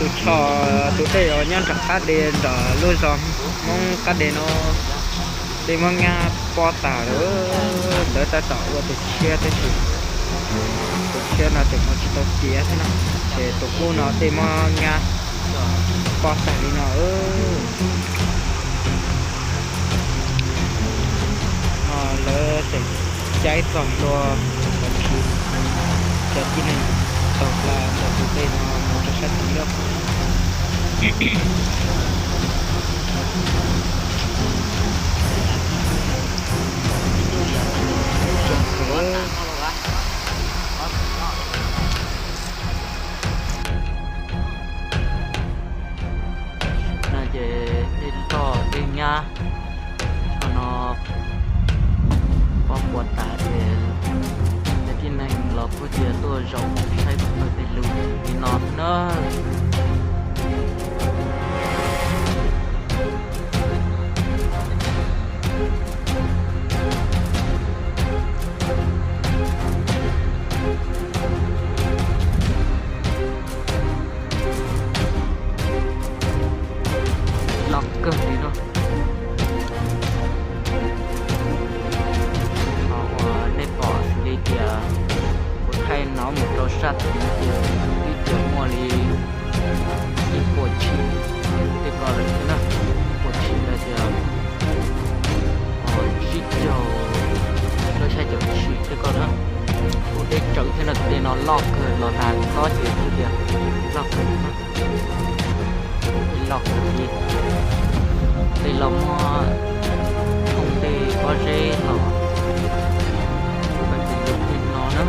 Tus choj, tus dej uas nyob nram qab de nram lub zos Hmoob qab de no, dej muab nyab pob tas lawm. Lawv tab tom ua tus tshiab tab sis tus tshiab no tseem ua tsis tau tiav thiab no, ces tus qub no dej muab nyab pob tas li no. Lawv tseem caij txog ntua cov tib neeg taug hla ntawm tus dej no mus rau sab tid lawm. No ces dej loj dej nyab no pob puas tas ces cov tib neeg los kuj cia tuaj zaum saib pawg dej lug li no na. Loj kawg li no. Qhov uas nej pom xws li tias kuv thaij no mus rau sab tid ces twb tseem muaj li ib puas tshim tej ko lawm thiab na. Ib puas tshim los tias tsib caug rau xya caum tshim tej ko na. Kuj deb tsawv thiab no, tus dej no loj kawg los tas tob ces kuj tias loj kawg li. Loj kawg li. Tej los muab thooj tej pob zeb los ua tej lus tej no na.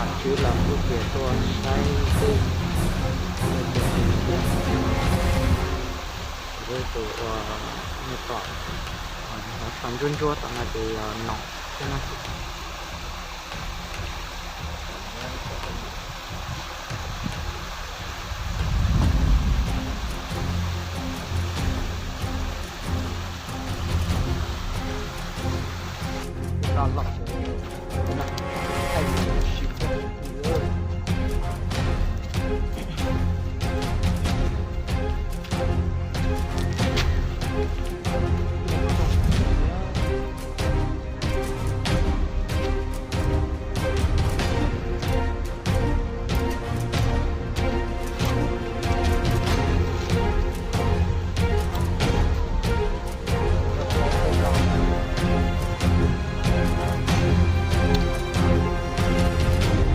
Nom tswv los kuj tias tuaj saib xwb, tus uas nej pom hnav tsho ntsuab ntsuab tom no ces yog nom thiab na.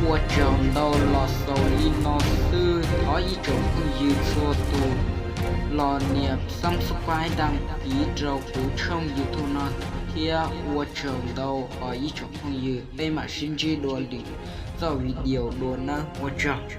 Ua tsaug ntau, los xaus li no xwb. Thov ib tsoom phooj ywg txhua tus los nias subscribe, đăng ký rau kuv tshooj YouTube no thiab. Ua tsaug ntau os ib tsoom phooj ywg, peb mam sib ntsib dua lwm txoj video dua nawb, ua tsaug.